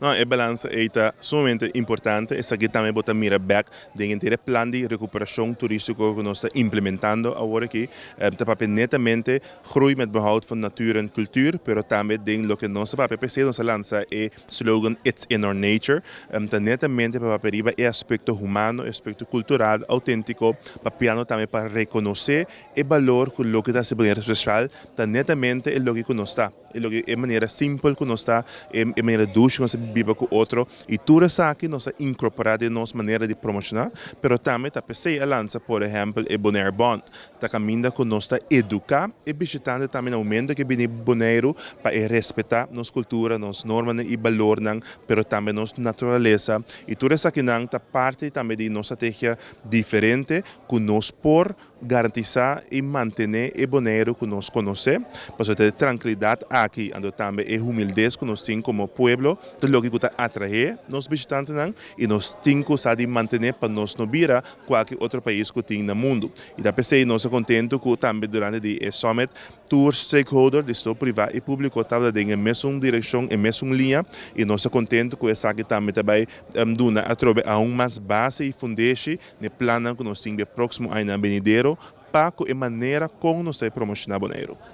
No, e balansa ei ta sumamente importante. Esaki tambe bo ta mira bek den henter e plan di rekuperashon turístiko ku nos ta implementando awor aki. Ta papia netamente groei met behoud van natuur en cultuur, pero tambe den loke nos ta papia, p'esei nos a lansa e slogan "It's in our nature". Ta netamente pa papia riba e aspekto humano, e aspekto kultural, outéntiko, papiando tambe pa rekonosé e balor ku loke ta hasi Boneiru spesial, ta netamente e loke ku nos ta. E loke e manera simpel ku nos ta, e manera dushi ku nos ta biba ku otro i tur esaki nos a inkorporá den nos manera di promoshoná, pero tambe ta p'esei a lansa por ehèmpel e Bonaire Bond, ta kaminda ku nos ta eduká e bishitante tambe na momento ku e bini Boneiru pa e respetá nos kultura, nos normanan i balornan, pero tambe nos naturalesa i tur esakinan ta parti tambe di nos strategia diferente ku nos por garantisá i mantené e Boneiru ku nos konosé, pasobra ta e trankilidat aki, anto tambe e humildes ku nos tin komo pueblo, ta loke ku ta atraé nos bishitantenan i nos tin ku sa di mantené pa nos no bira kualke otro pais ku tin na mundu. I ta p'esei nos ta kontentu ku tambe durante di e summit tur stakeholder di sector privá i públiko tabata den e mesun direkshon, e mesun liña, i nos ta kontentu ku esaki tambe ta bai duna atrobe aun mas base i fundeshi n'e plannan ku nos tin di e próksimo añanan benidero pa ku e manera kon nos ta promoshoná Boneiru.